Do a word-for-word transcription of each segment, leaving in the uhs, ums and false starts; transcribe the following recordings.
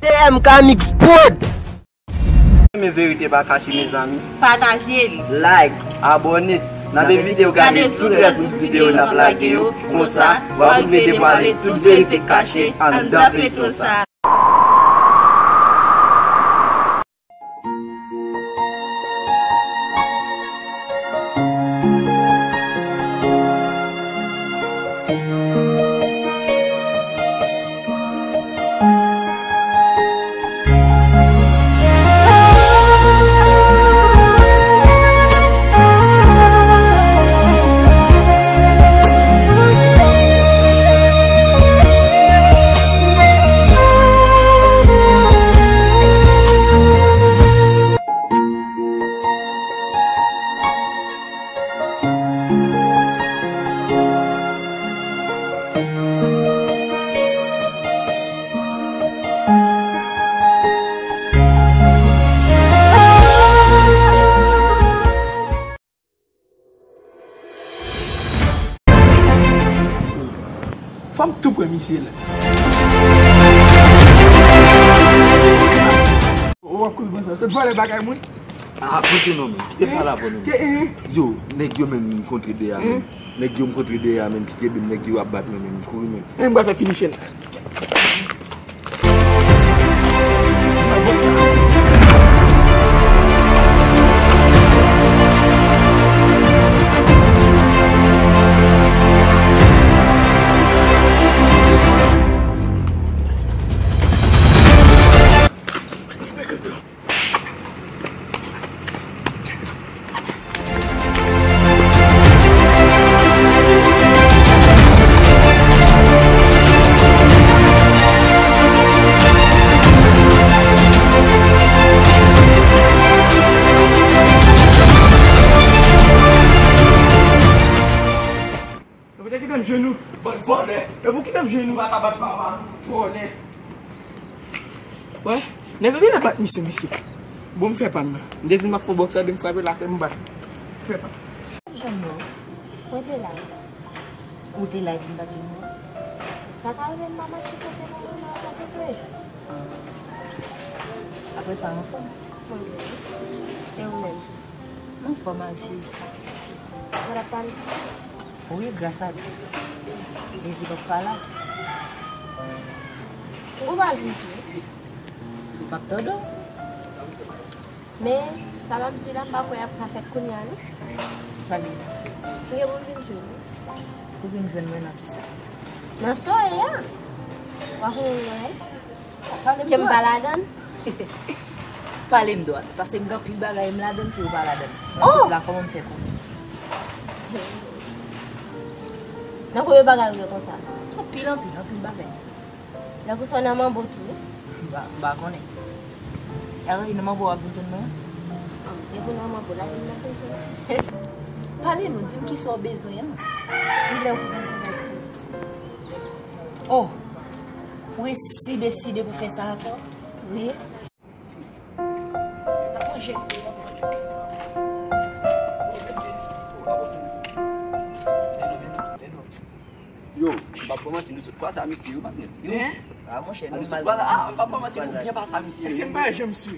M K Mix Prod. Renmen verite pa kache, mezanmi. Pataje l. Like, abòne. N ap envite w gade tout rès videyo n ap lage yo. Konsa, w ap rive devwale tout verite k kache anndan feyton sa. Fò m tou pran misye la. Ou ap kouri konsa. Se vòlè bagay moun. Ah, pouse non, men. Kite pale avè nou. Ke, eh? Yo, nèg yo menm m kontre dèyè a, men. Nèg yo m kontre dèyè a, men, ki kenbe m, nèg yo ap bat mwen, men, m kouri, men. Men m pral fè finish la. Yo te kite m jenou. Bann vòlè. Yo pou kite m jenou. Ou pa ka bat papa. Vòlè. Wè, nèg yo genlè bat misye, mesye. Bon, m fè pa m nan. M te di m ap fè yon bòks la, m frape l atè, m bat. M fè pa m. Jenou. Mwen te la. Ou te la epi m bat jenou an? Sa ka rive m pa mache kote nan moman an, kote. Apre sa, ou anfòm? Mwen byen. E ou menm? M anfòm ak Jezi. Ou t ap pale pou Jezi? Wi, gras a Dye. Jezi p ap pa la. Ou pa vin tou? M ap tande w. Men, sa m ap di w la, m pa kwè y ap ka fèt kounye a, non. Sa li ye? M gen pou m vin jwenn ou. Ou vin jwenn mwen nan ki sa? Nan soyè a. W a konnen yon bagay? Pale m dwat. Ke m pa ladann? Pale m dwat. Paske m gen anpil bagay m ladann ke w pa ladann. Nan tout la, kòman m fè konnen? Nan konbyen bagay ou ye konsa? Anpil, anpil, anpil bagay. Nan konsa w nan manbo tou, wi? M pa, m pa konnen. Eske nan manbo w ap vin jwenn mwen? Ah, depi w nan manbo la, vin nan konsa. Pale nou, di m kisa w bezwen an. Kilè w pou vin konvèti? Oh! Ou resi deside pou fè sa ankò? Wi. Yo, m p ap fè w manti, nou sot kwaz a misye, wi, patnè. Hein? Ah, monchè, nou sot kwaz a, ah, m p ap fè w manti, nou byen pase a misye. Èske m pa janm swe?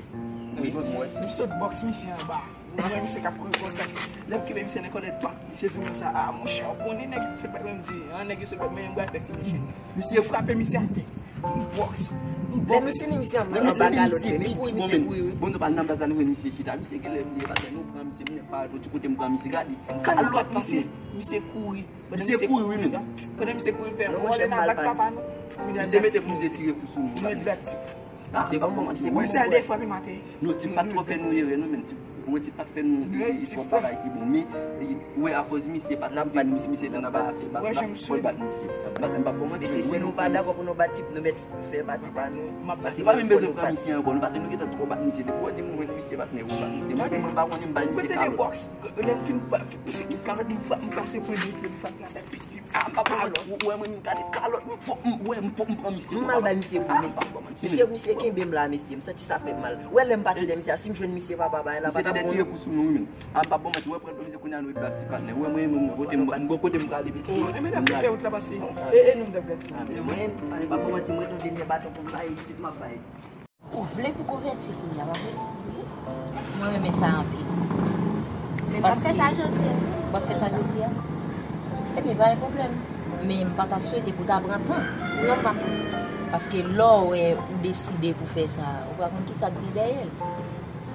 Wi, m sot bòks misye anba. Mwen wè misye k ap kouri konsa. Lè m kenbe misye nan kòlèt, pa. Misye di mwen sa, ah, monchè, ou konnen nèg yo sot bòks, m di, ah, nèg yo sot bòks, men m pral fè finish. Misye frape misye atè. M bòks. M bòks. Lè nou fini, misye anba galòt, men kouri, misye kouri, wi. Bon, nou pa nan baz la, nou wè misye chita. Misye genlè bliye, paske nou pran misye, m nèk pa yon ti kote m pran misye, gade. Kalòt misye, misye kouri. Misye kouri, wi, men. Pandan misye kouri, fè vòlè nan bak papa nou. Misye mete pou misye tire kou sou nou. Mwen black tip. Ah, se pa bon manti. Misye al defrape maten. Non, ti pa twò fè nou erè, non, men ti, mwen ti pa fè nou twò bagay ki bon, men, wè, akoz misye pa t koute nou, si misye te nan baz, se baz la, mwen bat misye. Bat, m pa bon manti, mesye, si nou pa dakò pou nou bat tip, nou mèt fè pati pa nou. Paske nou pa menm bezwen pran misye ankò, nou, paske nou gentan twò bat misye. Depi w di m jwenn misye, patnè, ou bat misye. Mwen menm, mwen pa konnen m bay misye kalòt. Lè m fin bat misye tout kalòt, m pase pou li, m bat la tèt. Ah, m pa pran kalòt. Ou wè mwen, m gade kalòt, m fò, m wè, m fò, m pran misye. M mal bay misye kou, mesye. Misye, misye kenbe m la, mesye. M santi sa fè m mal. Ou wè lè m pati de misye a, si m jwenn misye papa bay la, pa t ap bon. Misye te tire kou sou nou, wi, men. Ah, m pa bon manti, ou wè pran misye kounye a nou ret bak ti patnè. Ou wè mwen, mwen, mwen, kote m, m bon kote m prale, mesye. Oh, e men n ap fè wout la pase. E, e nou m t ap gad sa. Mwen, m pa bon manti, mwen tonbe nèg baton pou m bay, ti m ap bay. Ou vle pou konvèti kounye a, pa vre? Mwen renmen sa anpil. Men m p ap fè sa jodi a. W ap fè sa jodi a? Ebyen, pa gen pwoblèm. Men m pa ta swete pou w ta pran tan. Non, m p ap. Paske lè w wè ou deside pou fè sa, ou pa konn ki sa k gen dèyè l.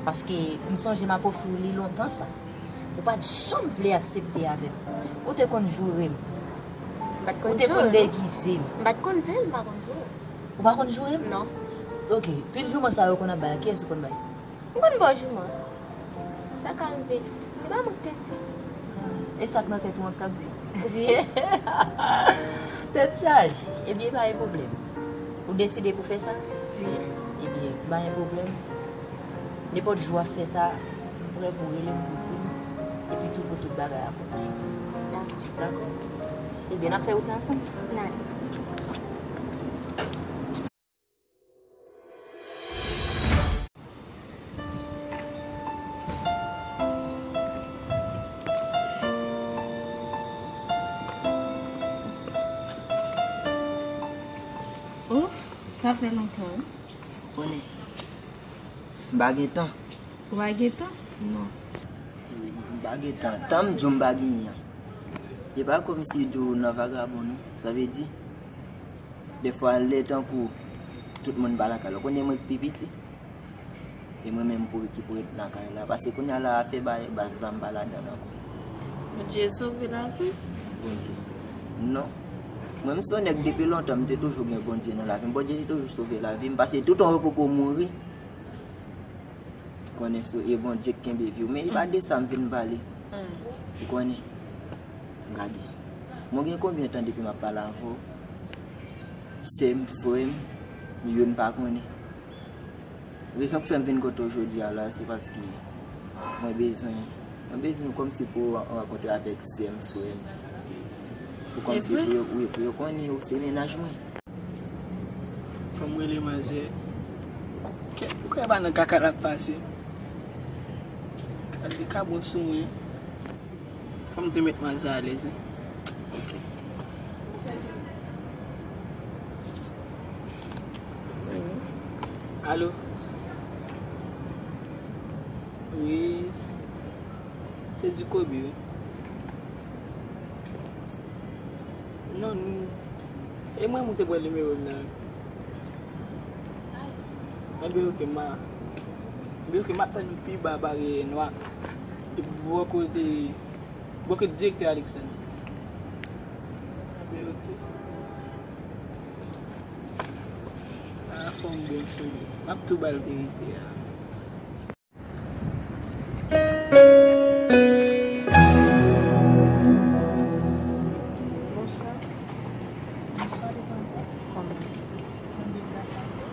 Paske m sonje m ap ofri w li lontan sa. Ou pa t janm vle aksepte avè m. Ou te konn joure m. Ou te konn degize m. M pa t konn vle l, m pa konn joure. Ou pa konn joure m? Non. Ok, pil jouman sa yo konn ap bay la, kiyès ou konn bay? M konn ba w jouman. Sa ka rive. Se pa mwen k te di. E sa k nan tèt ou an k ap di? Wi. Tèt chaje. Ebyen, pa gen pwoblèm. Ou deside pou fè sa? Wi. Ebyen, pa gen pwoblèm. Nenpòt jou w ap fè sa, m prè pou w rele m pou w di m. Epi tou pou tout bagay a konpli. Dakò. Dakò. Ebyen, n ap fè wout la ansanm? N ale. Oh, sa fè lontan, wi. Konnen, m pa gen tan. Ou pa gen tan? Non. M pa gen tan. Tan m di w m pa genyen an. E pa kòmsi di w nan vagabon, non. Sa vle di, dèfwa, lè tankou tout moun pa lakay la. Ou konnen mwen k pi piti. E mwen menm pou, ki pou ret lakay la. Paske kounye a la, afè ba-, baz la, m pa ladan l ankò. Bondye sove lavi. Bondye. Non. Mwen, m se yon nèg depi lontan, m te toujou gen Bondye nan lavi m. Bondye te toujou sove lavi m. Paske toutan yo poko mouri, konnen se, e Bondye k kenbe vi w. Men e pa de sa m vin pale. Ou konnen. Gade. Mwen gen konbyen tan depi m ap pale avè w? Sè m, frè m, youn pa konnen. Rezon k fè m vin kote w jodi a la, se paske mwen bezwen, mwen bezwen kòmsi pou w rankontre avèk sè m, frè m. Pou kòmsi pou yo, wi, pou yo konnen ou se mennaj mwen. Fò m rele manzè. Kè, ou kwè pa nan kaka l ap pase? Gade kabon sou mwen. Fò m te met manzè alèz, wi. Ok. Alo? Wi. Se Dikobi, wi. Non, nou, e mwen m te pran nimewo l nan. Enben, ok, m a, enben, ok, m ap tann ou pi ba baryè nwa. Epi bò kote, bò kote direktè Alexandre. Enben, ok. A, fò m bon sou li. M ap tou ba l verite a. Bonswa. Bonswa, demoiselle. Kòman? Mwen byen, gras a Dye.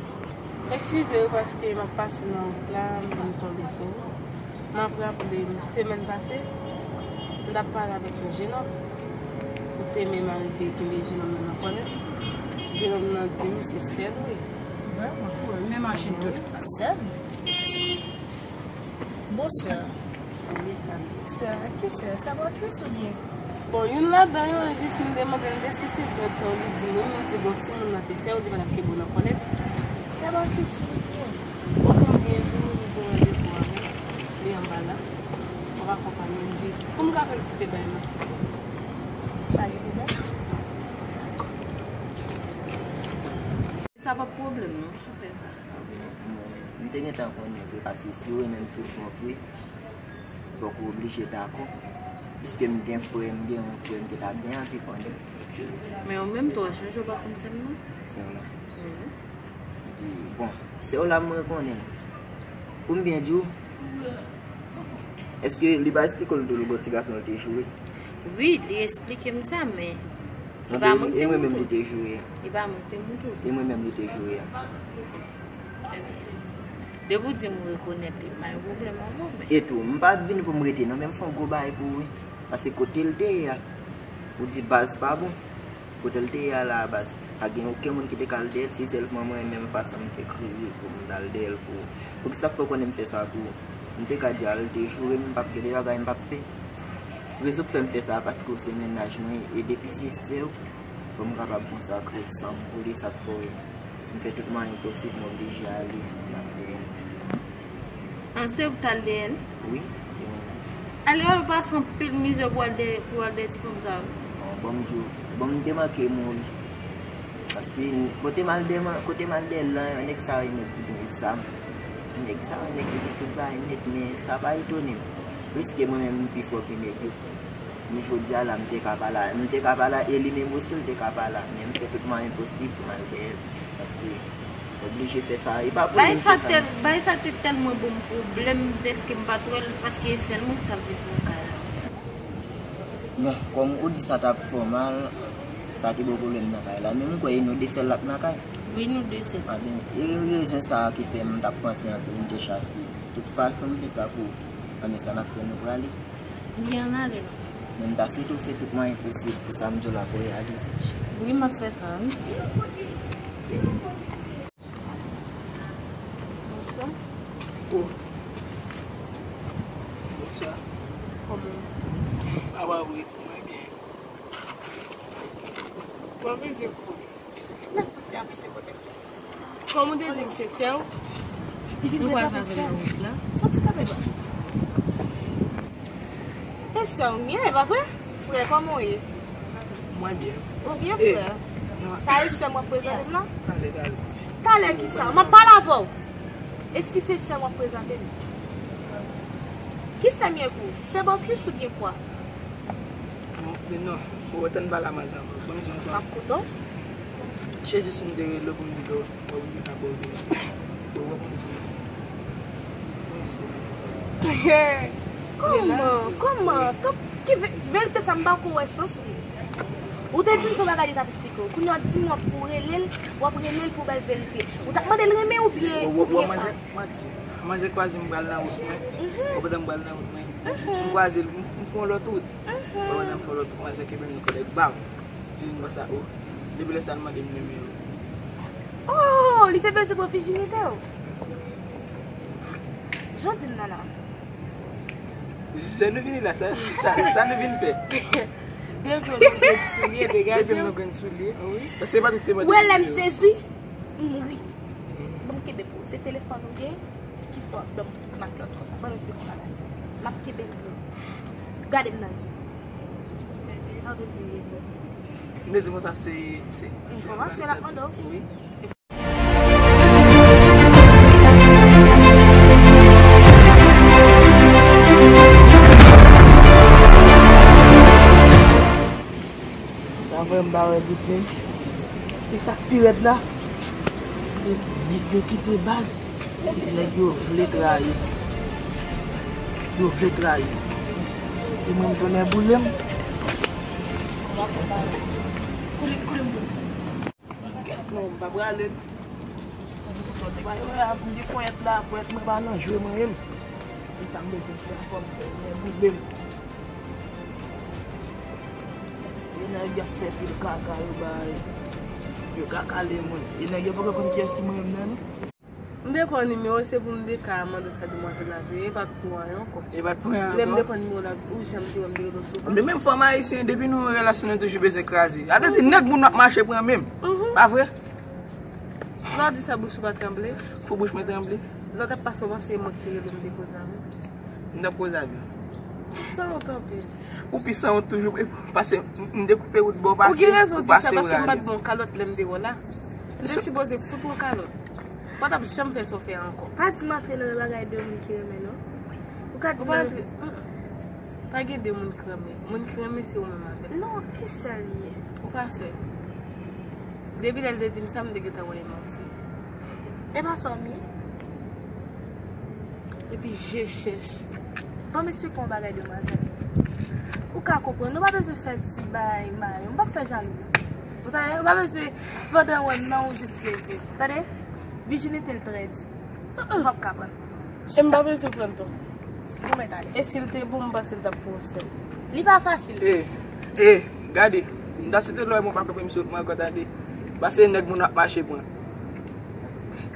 Eskize wi, paske m ap pase nan wout la, m vin tonbe sou ou. M ap raple m, semèn pase, m t ap pale avèk yon jenòm. Ou te menm arive kenbe jenòm nan nan kòlèt. Jenòm nan di m se sè l wi. Vrèman? Wi, menm machin tout. Sè l? Bonsè. Wi, sa m ye. Sè, ki sè? Sè Marcus oubyen? Bon, youn ladan yo, jis m demande l èske se grandsè w, li di m wi, m di bon, si moun nan te sè w, li pa t ap kenbe w nan kòlèt. Sè Marcus, wi, byen. Ou konbyen jou li gen randevou avè w? Li anba la. W ap akonpanye m jis pou m ka fè l kite bay manti. Pa gen pwoblèm. Sa p ap pwoblèm non, si w fè sa. M te gentan konnen vre, paske si w renmen m tout bon vre, fòk ou oblije dakò. Piske m gen frè, m gen yon frè m te ka byen anvi konnen. Men ou menm tou, w chanje, w pa konn sè m non? Sè w la? Wi. Di, bon, sè w la m rekonnen l. Pou m byen di w, èske li pa eksplike w l tou, l gon ti gason l te joure? Wi, li eksplike m sa, men li pa mwen ki te montre w. E mwen menm li te joure. Li pa mwen ki te montre w. E mwen menm li te joure a. Depi w di m ou rekonèt li, pa gen pwoblèm avè w, men. E tou, m pa vin pou m rete non, men m fè yon gwo bagay pou ou wi. Paske kote l te ye a, ou di baz pa bon. Kote l te ye a la a baz, pa gen okenn moun ki te ka al dèyè l, se sèlman mwen menm fason m te kreye pou m t al dèyè l pou, poukisa w fè konnen m fè sa pou ou? M te ka di a l te joure m, m p ap gen de bagay m p ap fè. Rezon k fè m fè sa a, paske w se mennaj mwen, e depi se sè w, fò m kapab konsakre san m pou li, sa k fè w M fè tout mwayen posib, m oblije ale. M ap veye. Ah, se ou k t al dèyè l? Wi, se mwen menm. Ale, w al pase anpil mizè pou al dèyè, pou al dèyè ti fanm sa yo. Bon, ban m di w, bon, m te manke mouri. Paske kote m al dèyè, kote m al dèyè l lan, nèg sa yo, nèg ki gen zam. Nèg sa yo, nèg ki gen tout bagay nèt, men sa pa etone m. Prèske mwen menm, m pi fò ke nèg yo. Men jodi a la, m te ka pa la. M te ka pa la, e li menm osi, l te ka pa la. Men m fè tout mwayen posib pou m al dèyè l. Paske, oblije fè sa. E pa pou li m fè sa. Bagay sa te tèlman ban m pwoblèm dèske m pa t wè l, paske e sèl mwen ki t ap viv nan kay la. Bon, kòm ou di sa t ap fè w mal, sa te ba w pwoblèm nan kay la. Men m kwè e nou de sèl l ap nan kay. Wi, nou de sèl. A ben, e rezon sa a ki fè m t ap panse anpil, m te chase. Tout fason, m fè sa pou ou. Anben, sa n ap fè, nou prale. Wi, ann ale non. Men m ta swete w fè tout mwayen posib pou sa m di w la pou reyalize. Wi, m ap fè sa, wi. Bonswa. Oh. Bonswa. Kòman w ye? Apa wi, mwen byen. Mwen vizye pou ou. Nan fouti a, mesye, kote? Kòm ou te di m se sè w, m kwaze avè l nan wout la. Fò ti kanpe bò. E sè w m ye, e pa vre? Frè, kòman w ye? Mwen byen. Ou byen, frè? Sa e sè m w ap prezante m la? Talè, talè. Talè kisa? M ap pale avè w. Èske se sè m w ap prezante m? Ki sè m ye pou ou? Se bòkis oubyen kwa? Men non, ou wè tann pale a manzè ankò. Konn sa ankò. M ap koute w. Jezi, si m te rele w pou m di w, w ap vin ka bò vini. Ou wè konn sa. Konn sa. Kòman? Kòman? Ki ve-, verite sa m pa ko wè sans li. Ou te di m se yon bagay li t ap esplike w. Kounye a w ap di m w ap pou rele l, w ap rele l pou ba l verite. Ou t ap mande l renmen oubyen, oubyen pa? Manzè, manzè kwaze m pral nan wout mwen. Ou pandan m pral nan wout mwen. M kwaze l, m, m fè yon lòt wout. Ou pandan m fè yon lòt wout, manzè kenbe m nan kòlèt ba m. Li di m konsa, oh, depi lè sa l mande m nimewo. Oh, li te bezwen pran vijinite w. Jan w di m nan la. Jan nou vini la, sa, sa, sa nou vin fè? Depi w nan grenn soulye, degaje w. Depi m nan grenn soulye. Wi. Paske se pa tout te mande nimewo. Ou wè lè m sezi? M ri. Ban m kenbe pou ou. Se telefòn ou gen ki fè w ap ban m ak lòt konsa. Ban m esplike w bagay. M ap kenbe l pou ou. Gade m nan je. Sa w te di m ye vre? M te di konsa se, se, se enfòmasyon l ap mande w. Wi. Sa vrèman pa wè bout menm. E sa k pi rèd la, e nèg yo kite baz, epi nèg yo vle trayi. Yo vle trayi. E mwen m tounen boule m. Koule, koule m. Kèt non, m pa prale. Ba yo la, m gen ponyèt la, ponyèt mwen pa nan jwe mwen menm. E sa m bezwen fè, fò m fè, men boule m. E nèg y ap fè pil kaka, yo bay, yo ka kale moun. E nèg yo poko konn kiyès ki mwen menm nan, non. M te pran nimewo, se pou m te ka mande sa demwazèl la jwe, e pa t pou anyen ankò. E pa t pou anyen ankò? Lè m te pran nimewo la, ou janm te wè m te rele w souvan? Men menm fanm ayisyen, depi nou nan relasyon, nou toujou bezwen kraze. Sa vle di nèg moun w ap mache pran menm. Mhm. Pa vre? Lè w di sa, bouch ou pa tranble? Fò bouch mwen tranble. Lè w t ap pase, w panse e mwen ki te rele w, m te koze avè w? M t ap koze avè w. Ou sanwont anpil. Ou pi sanwont toujou, e, pase, m, m te koupe wout bò pase, ou gen rezon di sa, paske m pa t ba w kalòt lè m te wè w la. M te sipoze fout ou kalòt. Ou pa t ap janm fè sa w fè a ankò. Pa di m antre nan yon bagay de moun ki renmen, non. Ou ka di m antre. Mm, mm. Pa gen de moun ki renmen. Moun ki renmen se ou menm avè l. Non, e sè l ye. Ou pa sè. Depi lè l te di m sa, m te gentan wè e manti. E pa sa w ye. Epi je chèch. Ban m esplike w yon bagay, demwazèl. Ou ka konprann, nou pa bezwen fè ti bay mayon. M p ap fè jalou, non. Ou tande? Ou pa bezwen, pandan w wè m nan, ou jis leve. Tande? Vijinite l trè di. Ou p ap ka pran l. E m pa bezwen pran l tou. Bon, mèt ale. E si l te bon, m panse l t ap pou w sèl. Li pa fasil. E, e, gade. M ta swete lè w wè mwen pa kanpe m sou wout mwen ankò, tande. Pase nèg moun ap mache pran.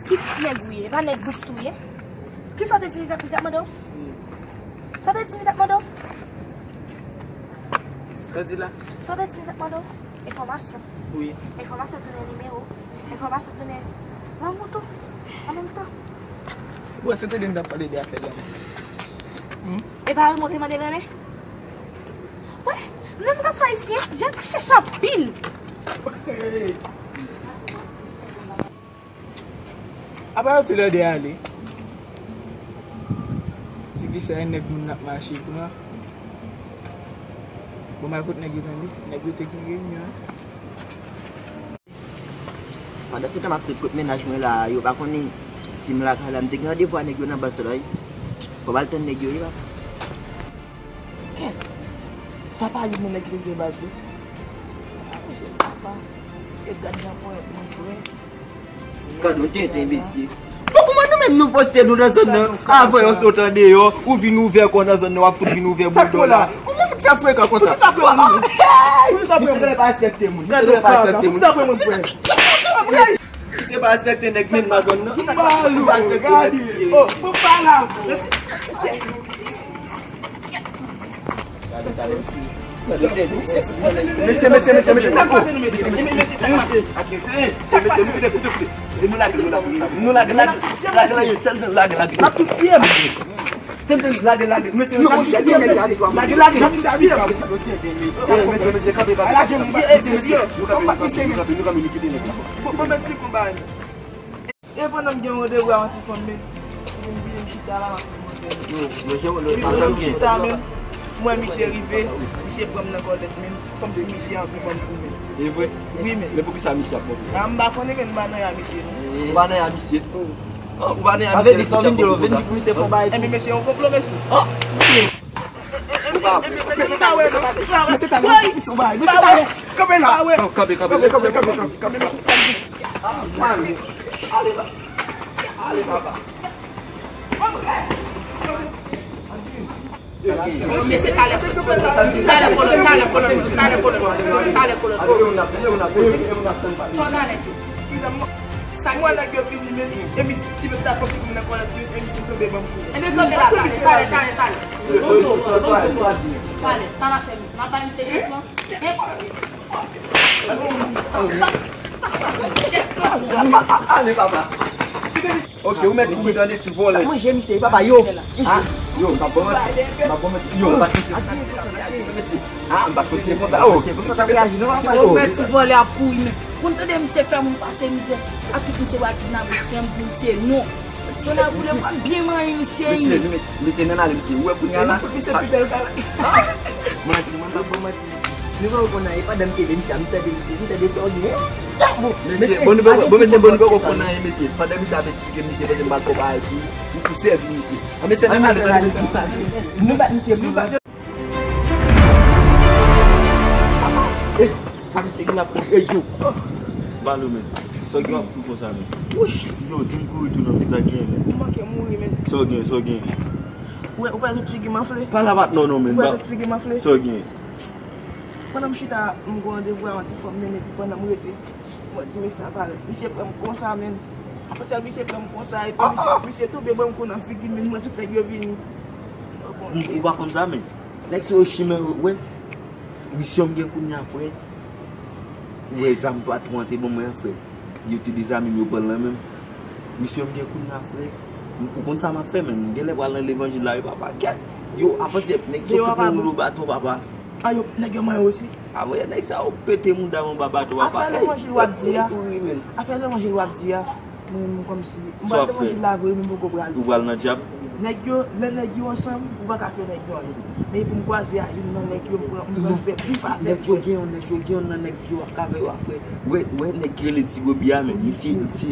Ki nèg ou ye? E pa nèg bous tou ye? Kisa w te di m t ap, m t ap mande w? Sa w te di m t ap mande w? Sa w di la? Sa w te di m t ap mande w? Enfòmasyon. Wi. Enfòmasyon tounen nimewo. Enfòmasyon tounen lanmou tou, an menm tan. Bon, se te di n t ap pale de afè lanmou. Hmm? E pa lanmou te mande renmen? Wè, menm gason ayisyen, jan nou chèche anpil. Apa yo toulède ale? Ti fi sa e nèg moun n ap mache pran. Bon, m al kot nèg yo tande. Nèg yo te gen reyinyon. Pandan se tan m ap sot kot mennaj mwen la, yo pa konnen si m lakay la. M te gen randevou a nèg yo nan baz la wi. Fò m al tann nèg yo wi, papa. Kèt! Sa pa youn nan nèg ki te gen baz yo. A, monchè, papa. E gad jan ponyèt mwen frè. Gad yon tenten, mesye. Bon, kouman nou menm nou poste nou nan zòn nan? Avan yo sot andeyò, ou vin ouvè kò nan zòn nan, w ap fout vin ouvè boul dò la. Kouman tout sa frekan konsa? Misye pa respekte moun. Misye pa respekte moun. Misye pa respekte nèg menm nan zòn nan. Li pa respekte nèg. Mesye, mesye, mesye, mesye, sa k pase nou, mesye? Mesye, mesye, sa k pase? Mesye, mesye, koute, koute, koute. E nou lage, nou lage, nou lage, lage, lage, lage, lage, lage, lage. N ap tout tiye m. Tande, lage, lage, mesye, nou lage, lage, lage, lage, lage, lage, mesye, mesye, kanpe, kanpe, kanpe, kanpe, mesye, mesye, nou kanpe, nou kanpe, nou kanpe, nou kite nèg la. Bon, bon, m esplike yon bagay. E pandan m gen yon randevou a yon ti fanm, men, pou m vini m chita la, m ap fè manje. Yo, manje, yo, epi pandan m chita, men, m wè misye rive, misye pran m nan kòlèt, men, kòmsi misye anvi ban m kou, men. E vre? Wi, men. Men poukisa misye ap ban w kou? A, m pa konnen, men, m pa nan ya misye, non. Ou pa nan ya misye? Oh, ou pa nan ya misye, sa vin di, vin di pou misye fè yon bagay. Enben, mesye, yon konplo, mesye. Oh! Mesye talè, mesye talè, kanpe la. Kanpe, kanpe, kanpe, kanpe, kanpe, kanpe, kanpe, kanpe, kanpe. Ale, ale, papa. Mesye talè, talè kolon, talè kolon, talè kolon, talè kolon. Sa w talè? Mwen nèg yo vini, men, e misye, ti mesye ta konfime nan kòlèt yo, e misye tonbe ban m kou. Enben kanpe la, talè, talè, talè, talè. Bonjou, bonjou. Talè, sa n ap fè misye? N ap bay misye chans lan? Ale, papa. Ok, ou mèt kouri tande ti vòlè. Manje misye, papa, yo. Ah, yo, m pa bon manti. M pa bon manti. Yo, m pa bon manti. Ah, m pa konn se konsa. Oh. Se konsa t ap reyaji, non, papa? Ou mèt ti vòlè ap kouri, men. Konn tande misye fè moun pase mizè. A tout misye va kidnape, frè m di misye non. Sona boule, m ap byen manyen misye. Mesye, nou met, mesye, nan ale, mesye. Ou wè kounye a la? Misye pi bèl ka la. Manti, mwen pa bon manti. Nou pa konn anyen, pandan m te de misye, m tande misye, m tande sa w di. Mesye, mesye, bon, nou pa konn anyen, mesye. Pandan misye ap eksplike misye, pandan m pa twò bay pou, pou, pou sèvi misye. An, mesye, nan ale, nan ale, mesye. Nou bat misye, nou bat. Ey, sa misye gen la pou, ey, yo. Balo, men. Sa w gen w ap tou konsa, men. Wouch. Yo, di m kouri tou non, men sa gen, men. Ou manke mouri, men. Sa w gen, sa w gen. Ou wè, ou wè tout figi m anfle? Pa la bat non, non, men. Ou wè tout figi m anfle? Sa w gen. Pandan m chita, m gen randevou a yon ti fanm, men epi pandan m rete, mwen di mesye a parèt. Misye pran m konsa, men. Apre sa, misye pran m konsa, epi misye, misye tonbe ban m kou nan figi m, men mwen tout nèg yo vini. Ou pa konn sa, men. Nèg se yo chimè, wè. Misyon m gen kounye a, frè. Ou wè zam patwon an te ban mwen an, frè. Yo te dezame m, yo pran l nan men m. Misyon m gen kounye a, frè. Ou konn sa m ap fè, men. Gen lè pral nan levanjil la, yo pa pakèt. Yo avanse, nèg yo fout mwen woulo baton, papa. A yo, nèg yo manyen w osi? A, mwen, nèg sa yo pete mouda m anba baton, papa. Afè levanjil w ap di a. Afè levanjil w ap di a. Mwen menm kòmsi, m pral nan levanjil la vre, men m poko prale. Ou pral nan dyab? Nèg yo, lè nèg yo ansanm, ou pa ka fè nèg yo anyen. Men pou m kwaze a youn nan nèg yo, m pran, m pran fè bif avè l. Nèg yo gen yon, nèg yo gen yon nan nèg yo ap ka fè yo a, frè. Wè, wè nèg ki rele Ti Gobi a, men misye, misye.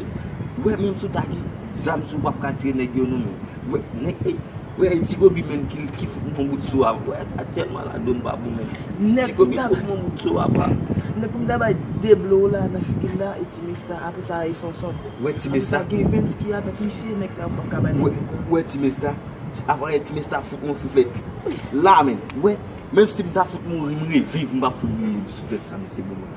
Wè, menm si w ta gen zam sou w, p ap ka tire nèg yo non, men. Wè, nèg, e, wè, e Ti Gobi menm ki, ki fout mwen bout so a. Wè, aktyèlman la, do m pa bon, men. Ti Gobi fout mwen bout so a, pa. Nèg pou m ta bay de blo la nan figi l la, e Ti Mista, apre sa, e Sonson. Wè, Ti Mista. Apre sa, gen Vens ki avèk misye, nèg sa yo p ap ka bay nèg yo. Wè, Ti Mista. Avan yè, Ti Mista fout mwen souflèt. La, men. Wè, menm si m ta fout mouri, m reviv, m p ap fout mouri souflèt sa, mesye, bon, mwen.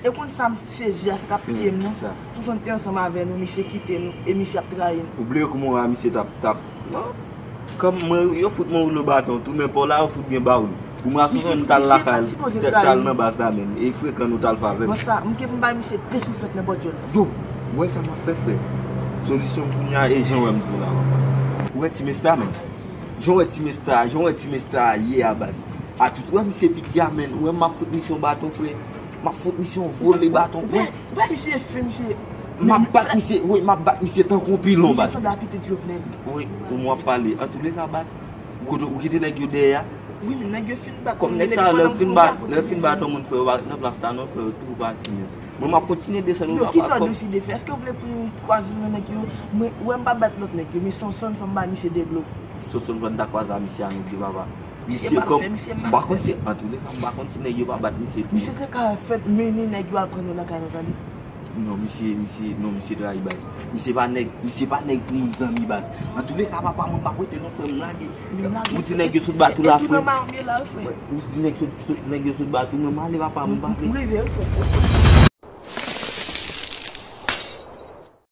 E konn sa m sezi a, sa k ap tiye m nan. Sonson te ansanm avè nou, misye kite nou, e misye ap trayi nou. Ou bliye kouman w a misye t ap, t ap, non? Kòm mwen, yo fout mwen woulo baton, tou men pa w la, yo fout byen ba w li. Pou mwen, aswè nou t al lakay, t al nan baz la menm. E frekan nou t al fè avè m. Bòs la, m gen pou m bay misye de souflèt nenpòt jòl. Yo, ou wè sa m ap fè, frè? Solisyon m kounye a, e jan w wè m di w la, papa. Ou wè ti mesye a menm? Jan w wè ti mesye a, jan w wè ti mesye a ye a, baz. A tout, ou wè misye piti a menm, ou wè m ap fout misye yon baton, frè. M ap fout misye yon vole baton, frè. Ou wè misye fen, misye. M ap bat misye, wi, m ap bat misye tankou yon pilon, baz. Misye sanble a pitit Jovenel. Wi, ou m w ap pale. Antouleka, baz, ou kote, ou kite nèg yo dèyè a? Wi, men nèg yo fin bat. Kòm nèg sa yo, lè yo fin bat, lè yo fin bat yon moun, frè, yo pa ret nan plas la non, frè, yo tou pati nèt. Mwen, m ap kontinye desann. Yo, kisa w deside fè? Èske w vle pou m kwaze yon nèg yo? Mwen, wè, m pa bat lòt nèg yo, men Sonson, fò m bay misye de blo. Sonson, fò n ta kwaze a misye a nou de, papa. Misye pa fè, misye pa fè. M pa konn si, antouleka, m pa konn si nèg yo pa bat misye tou. Misye te ka fè mini nèg yo al pran yo lakay nou, tande. Non, misye, misye, non, misye trayi, baz. Misye pa nèg, misye pa nèg pou moun zanmi, baz. Antouleka, papa, mwen p ap rete non, frè, m lage. Ou di nèg yo sot bat ou la, frè. Ou di nèg sot, sot, nèg yo sot bat ou, mwen m ale, papa, mwen pa vle. M rive, wi, frè.